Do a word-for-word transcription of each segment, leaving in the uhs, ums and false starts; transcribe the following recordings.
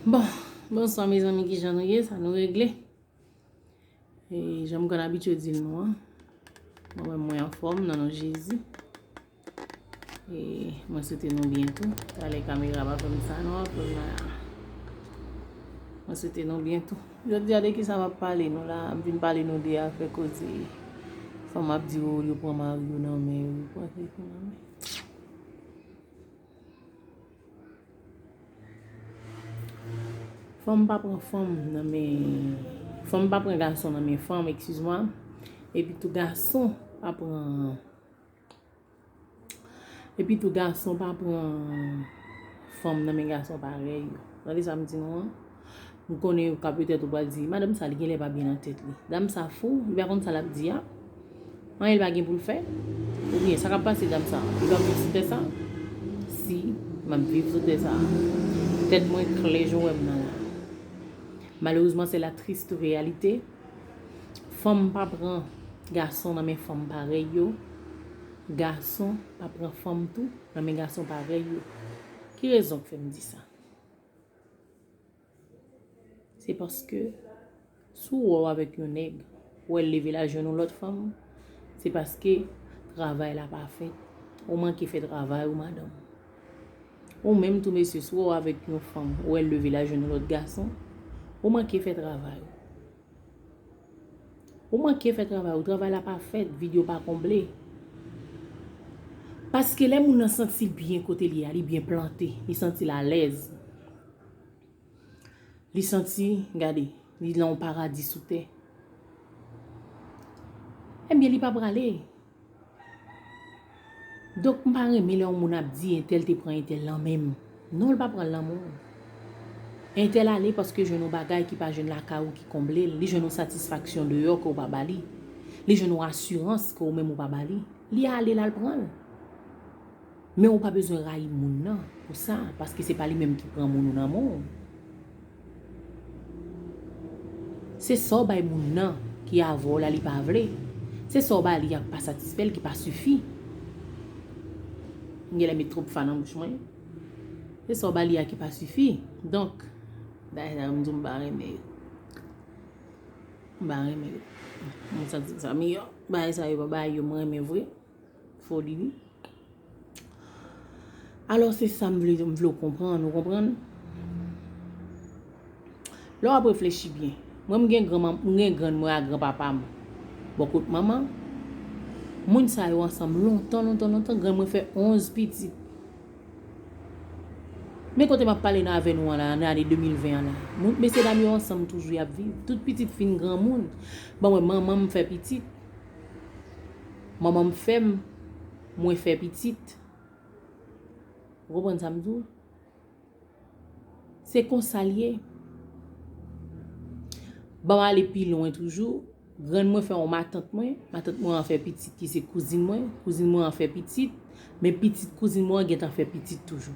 Bon, bonswa mezanmi, kijan nou ye? Sa nou regle? E, jan m konn abitye di l nou an, mwen menm mwen anfòm nan non Jezi. E mwen swete nou byen tou. Talè kamera pa fè m sa non, fè m la. Mwen swete nou byen tou. Jodi a de kisa m ap pale nou la? M vin pale nou de afè koze fanm ap di yo, yo pran mari yo nan men yo, yo pran tèt yo nan men. Fanm pa pran fanm nan men, fanm pa pran gason nan men fanm, excuse-moi. Epi tou gason pa pran, epi tou gason pa pran fanm nan men gason parèy yo. Tande sa m di nou an? M konnen ka petèt ou pral di, madanm sa li genlè pa byen nan tèt li. Dam sa fou, li pa konn sa l ap di a. Anyen li pa gen pou l fè. Oubyen sa k ap pase dam sa, li p ap viv sou tè sa? Si, m ap viv sou tè sa. Tèt mwen klè jan w wè m nan la. Malerezman, se la triste réalité. Fanm pa pran gason nan men fanm parèy yo. Gason pa pran fanm tou nan men gason parèy yo. Ki rezon k fè m di sa? Se paske si w wè w avèk yon nèg, w wè l leve l al jwenn yon lòt fanm, se paske travay la pa fèt. Ou manke fè travay ou, madanm. Ou menm tou, mesye, si w wè w avèk yon fanm, w wè l leve l al jwenn yon lòt gason, ou manke fè travay ou. Ou manke fè travay ou, travay la pa fèt, vid yo pa konble. Paske lè moun nan santi l byen kote l ye a, li byen plante, li santi l alèz. Li santi, gade, li nan yon paradi sou tè. Ebyen, li pa prale. Donk, m pa renmen lè yon moun ap di entèl te pran entèl nan men m. Non, l pa pran l nan men w. Entèl ale paske jwenn yon bagay ki pa jwenn lakay ou ki konble l. Li jwenn yon satisfaksyon deyò ke w pa ba li. Li jwenn yon asirans ke ou menm ou pa ba li. Li ale l al pran l. Men ou pa bezwen rayi moun nan pou sa, paske se pa li menm ki pran moun ou nan men w. Se sa w bay moun nan ki avè w la li pa vle. Se sa w ba li a ki pa satisfè l, ki pa sifi. M genlè met twòp fa nan bouch mwen. Se sa w ba li a ki pa sifi. Donk, bagay sa yo m di w m pa renmen yo. M pa renmen yo. Mwen santi sa miyò. Bagay sa yo pa bagay yo m renmen vre. Foli wi. Alò, se sa m vle, m vle w konprann, ou konprann? Lè w ap reflechi byen, mwen m gen granmanm, m gen grann mwen ak granpapa m bò kot manman. Moun sa yo ansanm lontan, lontan, lontan. Grann mwen fè onz pitit. Men kote m ap pale nan avè nou an la, nan ane de mil ven an la, moun, mesye dam yo ansanm toujou y ap viv. Tout pitit fin granmoun. Ban mwen, manman m fè pitit. Manman m fè m, mwen fè pitit. Ou konprann sa m di w? Se konsa l ye. Ban m ale pi lwen toujou. Grann mwen fè yon matant mwen. Matant mwen an fè pitit ki se kouzin mwen. Kouzin mwen an fè pitit. Men pitit kouzin mwen an gentan fè pitit toujou.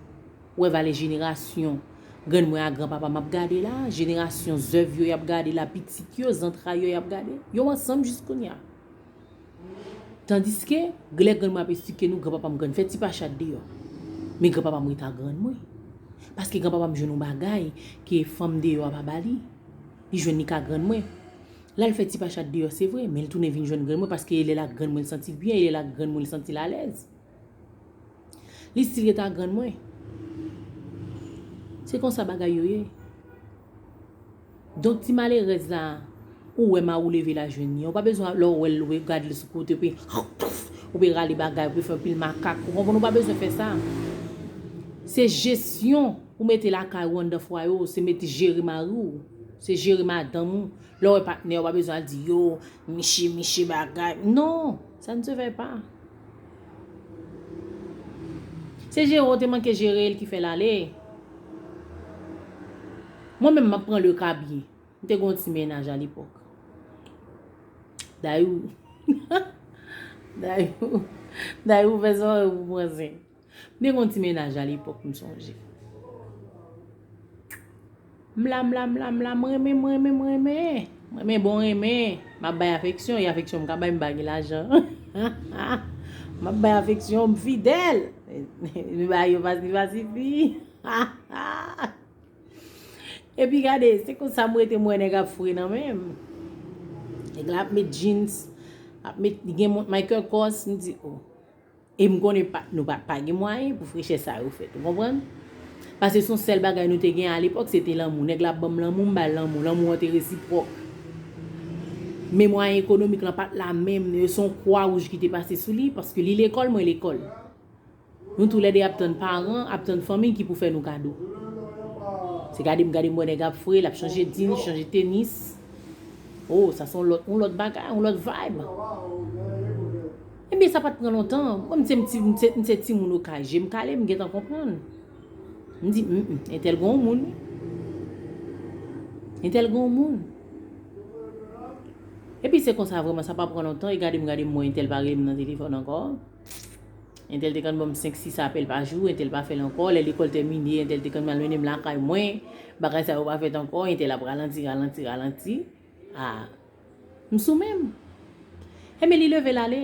Ou wè valè jenerasyon. Grann mwen ak granpapa m ap gade la. Jenerasyon zèv yo y ap gade la. Pitit yo, zantray yo y ap gade. Yo ansanm jis kounye a. Tandiske, lè grann mwen ap esplike nou, granpapa m grann fè ti pachat deyò. Men granpapa m ret ak grann mwen. Paske granpapa m jwenn yon bagay ke fanm deyò a pa ba li. Li jwenn li ka grann mwen. L al fè ti pachat deyò, se vre, men l tounen vin jwenn grann mwen paske e lè l ak grann mwen l santi l byen, e lè l ak grann mwen l santi l alèz. Li still ret ak grann mwen. Se konsa bagay yo ye. Donk, ti malerèz la, ou wè mari w leve l al jwenn li an, ou pa bezwen lè w wè l, ou gade l sou kote, epi ou pe rale bagay, ou pe fè anpil makak, ou konprann, ou pa bezwen fè sa. Se jesyon ou mete lakay ou anndan fwaye w, se mete jere mari w, se jere madanm ou. Lè w wè patnè w, ou pa bezwen al di yo, miche, miche bagay. Non, ça ne se fait pas. Se jere w te manke jere l ki fè l ale. Mwen menm, m ap pran le ka byen. M te gen yon ti mennaj alepòk. Dayou. Dayou. Dayou fè sa w panse. M te gen yon ti mennaj alepòk, m sonje. M la, m la, m la, m la, m renmen, m renmen, m renmen. M renmen bon renmen. M ap bay afeksyon, e afeksyon m ka bay, m pa gen lajan. M ap bay afeksyon, m fidèl. M bay yo pa, li pa sifi. Epi gade, se konsa m rete m wè nèg ap fre nan men m. Nèg la ap met jeans, ap met, li gen mont Michael Kors, m di, oh. E m konnen pa, nou pa, pa gen mwayen pou frechè sa yo fèt, ou konprann? Paske se yon sèl bagay nou te gen alepòk, se te lanmou. Nèg la ap ban m lanmou, m ba l lanmou. Lanmou an te resipwòk. Men mwayen ekonomik lan pa t la menm. Se yon kwa wouj ki te pase sou li, paske li lekòl, mwen lekòl. Nou toulède ap tann paran, ap tann fanmi ki pou fè nou kado. Se gade m, gade m wè nèg ap fre, l ap chanje jeans, chanje tenis. Oh, sa se yon lòt, yon lòt bagay, yon lòt vibe. Ebyen, sa pa t pran lontan. Mwen, m se, m ti, m se, m se timoun okay, je m kale, m gentan konprann. M di, mm, mm, entèl gon moun. Entèl gon moun. Epi se konsa vrèman, sa pa pran lontan, e gade m, gade m wè entèl pa rele m nan telefòn ankò. Entèl te konn ban m senk, sis apèl pa jou, entèl pa fè l ankò. Lè lekòl tèmine, entèl te konn al mennen m lakay mwen. Bagay sa yo pa fèt ankò, entèl ap ralanti, ralanti, ralanti. Ah, m sou men m. Enben, li leve l ale.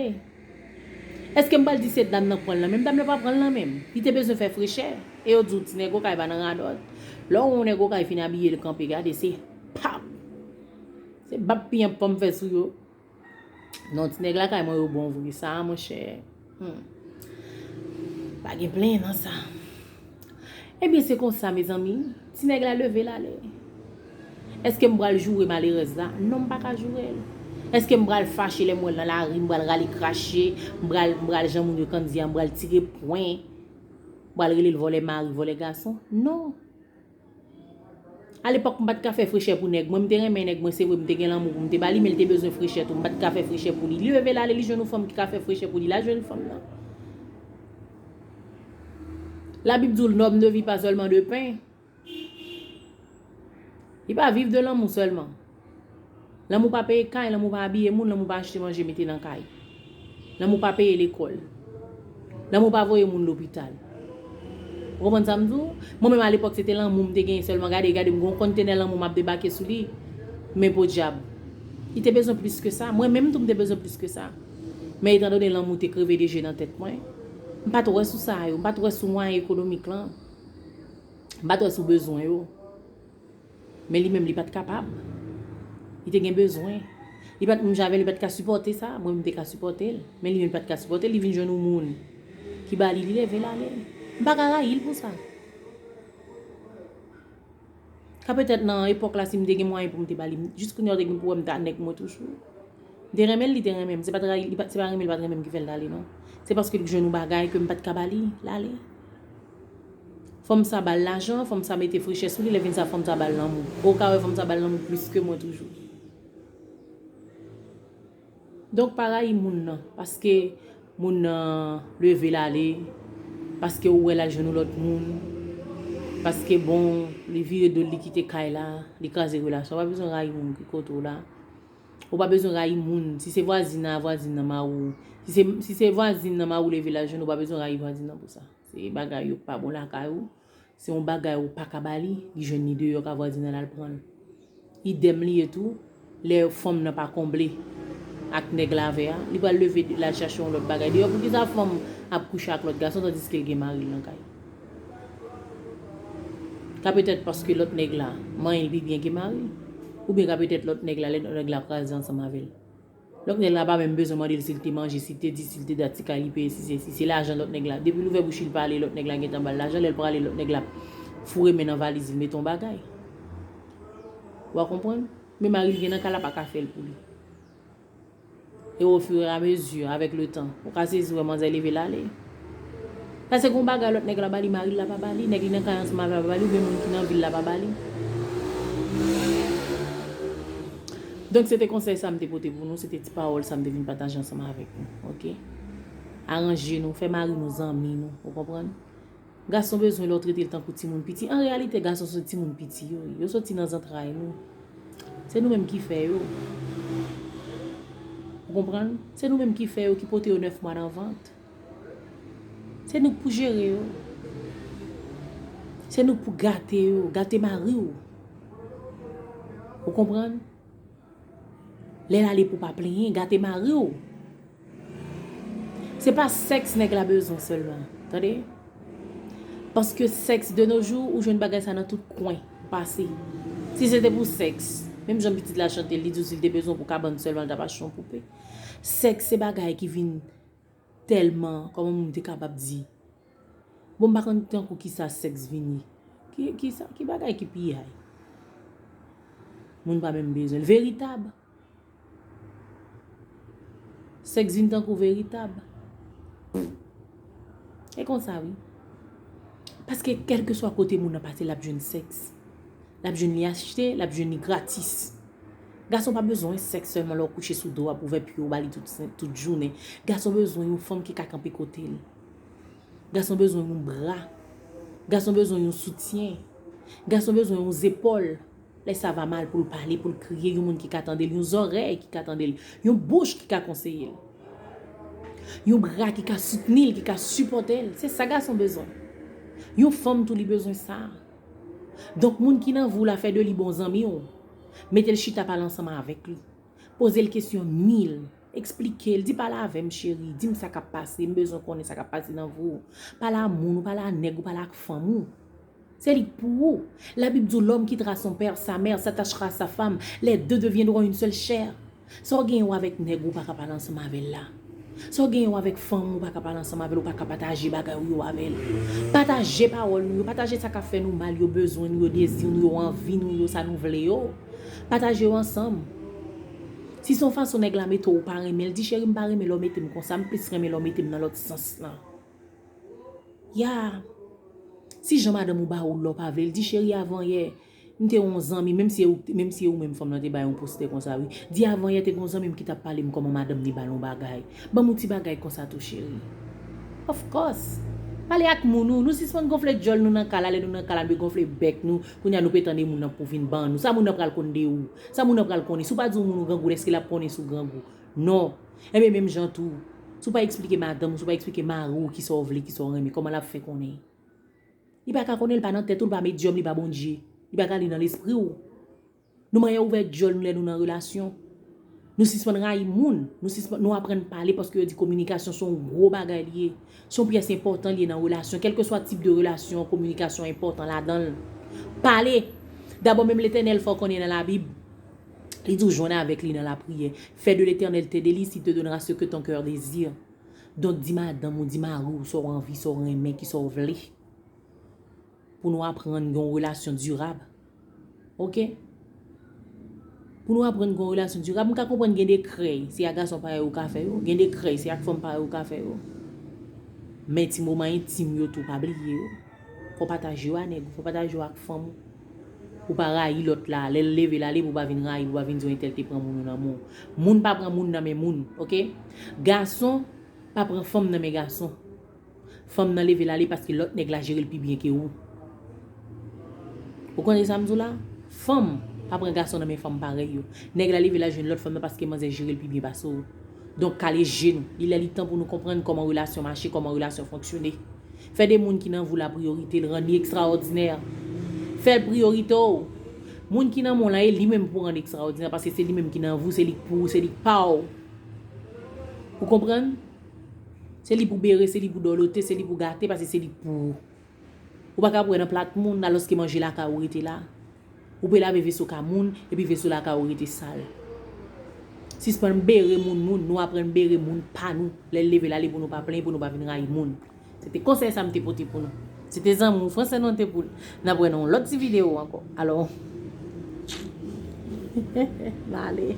Èske m pral di se dam nan k pran l nan men m? Dam nan pa pran l nan men m. Li te bezwen fè frechè. E yo di w ti nèg okay pa nan radòt. Lè w wè yon nèg okay fin abiye l kanpe, gade, se pap! Se bap piyan pòm fè sou yo. Non, ti nèg lakay mwen yo bon vre. Sa, monchè. Hmm. Pa gen plenyen nan sa. Ebyen, se konsa, mezanmi. Ti nèg la leve l ale. Èske m pral joure malerèz la? Non, m pa ka joure l. Èske m pral fache lè m wè l nan lari, m pral rale krache, m pral, m pral jan moun yo konn di a, m pral tire pwen, m pral rele l vòlè mari, vòlè gason? Non. Alepòk, m pa t ka fè frechè pou nèg. Mwen, m te renmen nèg mwen, se vre, m te gen lanmou pou m te ba li, men l te bezwen frechè tou. M pa t ka fè frechè pou li. Li leve l ale, li jwenn yon fanm ki ka fè frechè pou li. L al jwenn fanm nan. Labib di w, l'homme ne vit pas seulement de pain. Li pa viv de lanmou sèlman. Lanmou pa peye kay, lanmou pa abiye moun, lanmou pa achte manje mete nan kay. Lanmou pa peye lekòl. Lanmou pa voye moun lopital. Ou konprann sa m di w? Mwen menm alepòk se te lanmou m te genyen sèlman. Gade, gade m gen yon kontenè lanmou m ap debake sou li. Men podyab. Li te bezwen plis ke sa. Mwen menm tou m te bezwen plis ke sa. Men etandone lanmou te kreve de je nan tèt mwen, m pa t wè sou sa yo, m pa t wè sou mwayen ekonomik lan. M pa t wè sou bezwen yo. Men li menm, li pa t kapab. Li te gen bezwen. Li pa t menm jan avè l, li pa t ka sipòte sa. Mwen, m te ka sipòte l. Men li menm, li pa t ka sipòte l. Li vin jwenn yon moun ki ba li, li leve l ale. M pa ka rayi l pou sa. Ka petèt nan epòk la, si m te gen mwayen pou m te ba li, jis kounye a, w te gen pou wè m ta nèg mwen toujou. M te renmen l, li te renmen m. Se pa t rayi, li pa, se pa renmen l pa t renmen m ki fè l t ale, non. Se paske li jwenn yon bagay ke m pa t ka ba li, l ale. Fanm sa ba l lajan, fanm sa mete frechè sou li, lè vin sa, fanm sa ba l lanmou. Ou ka wè fanm sa ba l lanmou plis ke mwen toujou. Donk, pa rayi moun nan, paske moun nan leve l ale, paske ou wè l al jwenn yon lòt moun, paske, bon, li vire do l, li kite kay la, li kraze relasyon. Ou pa bezwen rayi moun ki kote w la. Ou pa bezwen rayi moun. Si se vwazin nan, vwazin nan mari w. Si se, si se vwazin nan mari w leve l al jwenn, ou pa bezwen rayi vwazin nan pou sa. Se bagay yo k pa bon lakay ou. Se yon bagay ou pa ka ba li, li jwenn li deyò ka vwazin nan l al pran l. Idèm li ye tou, lè fanm nan pa konble ak nèg l avè a, li pral leve l al chache yon lòt bagay deyò. Poukisa fanm ap kouche ak lòt gason tandiske l gen mari l nan kay? Ka petèt paske lòt nèg la manyen l pi byen ke mari l. Oubyen ka petèt lòt nèg la, lè lòt nèg la ap kraze ansanm avè l. Lòt nèg la pa menm bezwen mande l si l te manje, si l te di, si l te dat, si kay li peye, si se, si se lajan lòt nèg la. Depi l ouvè bouch li pale, lòt nèg la gentan ba l lajan, lè l prale, lòt nèg la foure men nan valiz li, mete yon bagay. W a konprann? Men mari l gen nan kay la pa ka fè l pou li. E au fur et à mesure, avec le temps, ou ka sezi wè manzè leve l ale. Paske gon bagay lòt nèg la ba li, mari l la pa ba li, nèg li nan kay ansanm avè l pa ba li, oubyen moun ki nan vi l la pa ba li. Donk, se te konsèy sa m te pote pou nou, se te ti pawòl sa m te vin pataje ansanm avèk nou, oke? Aranje nou, fè mari nou zanmi nou, ou konprann? Gason bezwen lè w trete l tankou timoun piti. An reyalite, gason se timoun piti yo ye. Yo soti nan zantray nou. Se nou menm ki fè yo. Ou konprann? Se nou menm ki fè yo, ki pote yo nèf mwa nan vant. Se nou k pou jere yo. Se nou k pou gate yo, gate mari w. Ou konprann? Lè l ale pou pa plenyen, gate mari w. Se pa sèks nèg la bezwen sèlman, tande? Paske sèks de nos jours, ou jwenn bagay sa nan tout kwen ou pase. Si se te pou sèks, menm jan pitit la chante, li di w si l te bezwen pou kabann sèlman, l t ap achte yon poupe. Sèks se bagay ki vin tèlman, kòman moun te kapab di, bon, m pa konn tankou kisa sèks vin ye. Ki, kisa, ki bagay ki piyay? Moun pa menm bezwen l. Veritab. Sèks vin tankou veritab. E konsa, wi. Paske kèlkeswa kote moun nan pase, l ap jwenn sèks. L ap jwenn li achte, l ap jwenn li gratis. Gason pa bezwen sèks sèlman lè w kouche sou do a pou ouvè pye w ba li tout, tout jounen. Gason bezwen yon fanm ki ka kanpe kote l. Gason bezwen yon bra. Gason bezwen yon soutyen. Gason bezwen yon zepòl. Lè sa va mal pou l pale, pou l kriye, yon moun ki ka tande l, yon zòrèy ki ka tande l, yon bouch ki ka konseye l. Yon bra ki ka soutni l, ki ka sipòte l. Se sa gason bezwen. Yon fanm tou li bezwen sa. Donk moun ki nan vi w la fè de li bon zanmi w. Mete l chita pale ansanm avèk li. Poze l kesyon mil. Eksplike l, di pale avè m cheri, di m sa k ap pase, m bezwen konnen sa k ap pase nan vi w. Pale a moun ou, pale a nèg ou, pale ak fanm ou. Se li k pou ou. Labib di w, l'homme quittera son père, sa mère, s'attachera à sa femme, les deux deviendront une seule chair. Sa w genyen w avèk nèg ou pa ka pale ansanm avè l la. Sa w genyen w avèk fanm ou pa ka pale ansanm avè l, ou pa ka pataje bagay ou yo avè l. Pataje pawòl nou yo, pataje sa k ap fè nou mal yo, bezwen nou yo, dezi nou yo, anvi nou yo, sa nou vle yo. Pataje yo ansanm. Si se yon fason nèg la mete w ou pa renmen l, di cheri m pa renmen lè w mete m konsa, m plis renmen lè w mete m nan lòt sans lan. Ya. Si jan madanm ou ba ou lè w pa vle l, di cheri avan yè, m te yon zanmi, menm si e ou, menm si e ou menm fanm nan te bay yon postè konsa wi. Di avan yè te gon zanmi m ki t ap pale m kòman madanm li ba l yon bagay. Ban m yon ti bagay konsa tou cheri. Of course. Pale ak moun ou, nou sispann gonfle djòl nou nan kay la, lè nou nan kay la nou gonfle bèk nou, kounye a nou pe tande moun nan pou vin ban nou. Sa moun nan pral konn de ou? Sa moun nan pral konnen? Si w pa di yon moun ou grangou, èske l ap konnen si w grangou? Non. Enben menm jan tou, si w pa eksplike madanm ou, si w pa eksplike mari w kisa w vle, kisa w renmen, kòman l ap fè konnen? Li pa ka konnen, li pa nan tèt ou, li pa medyòm, li pa Bondye. Li pa ka li nan lespri w. Nou manyen ouvè djòl nou lè nou nan relasyon. Nou sispann rayi moun. Nou sispann, nou aprann pale paske yo di kominikasyon se yon gwo bagay li ye. Se yon pyès enpòtan li ye nan relasyon. Kèlkeswa tip de relasyon, kominikasyon enpòtan ladan l. Pale. Dabò menm Letènèl fè w konnen nan Labib. Li di w jwenn avèk li nan lapriyè. Fais de l'Éternel tes délices, il te donnera ce que ton cœur désire. Donk di madanm ou, di mari w sa w anvi, sa w renmen, kisa w vle. Pou nou aprann gen yon relasyon dirab. Oke? Pou nou aprann gen yon relasyon dirab, m ka konprann gen de krèy, se a gason parèy ou ka fè yo, gen de krèy, se ak fanm parèy ou ka fè yo. Men ti moman entim yo tou, pa bliye yo. Fò w pataje yo a nèg ou, fò w pataje yo ak fanm ou. Pou pa rayi lòt la, lè l leve l ale, pou pa vin rayi, pou pa vin di w entèl te pran moun ou nan men w. Moun pa pran moun nan men moun, oke? Gason pa pran fanm nan men gason. Fanm nan leve l ale paske lòt nèg la jere l pi byen ke ou. Ou konnen sa m di w la? Fanm pa pran gason nan men fanm parèy yo. Nèg la leve l al jwenn lòt fanm nan paske manzè jere l pi byen pase w. Donk kale je nou. Li lè li tan pou nou konprann kòman relasyon mache, kòman relasyon fonksyone. Fè de moun ki nan vi w la priyorite l, rann li ekstraòdinè. Fè l priyorite w. Moun ki nan men w la, e li menm pou rann ekstraòdinè paske se li menm ki nan vi w, se li k pou ou, se li k pa w. Ou konprann? Se li pou bere, se li pou dòlote, se li pou gate, paske se li k pou ou. Ou pa ka bwè nan plat moun, alòske manje lakay ou rete la. Ou pe lave veso ka moun, epi veso lakay ou rete sal. Sispann bere moun moun, nou aprann bere moun pa nou. Lè l leve l ale pou nou pa plenyen, pou nou pa vin rayi moun. Se te konsèy sa m te pote pou nou. Se te zanmi w Fransè nou an te pou n ap wè nan yon lòt ti videyo ankò. Alò, m ale.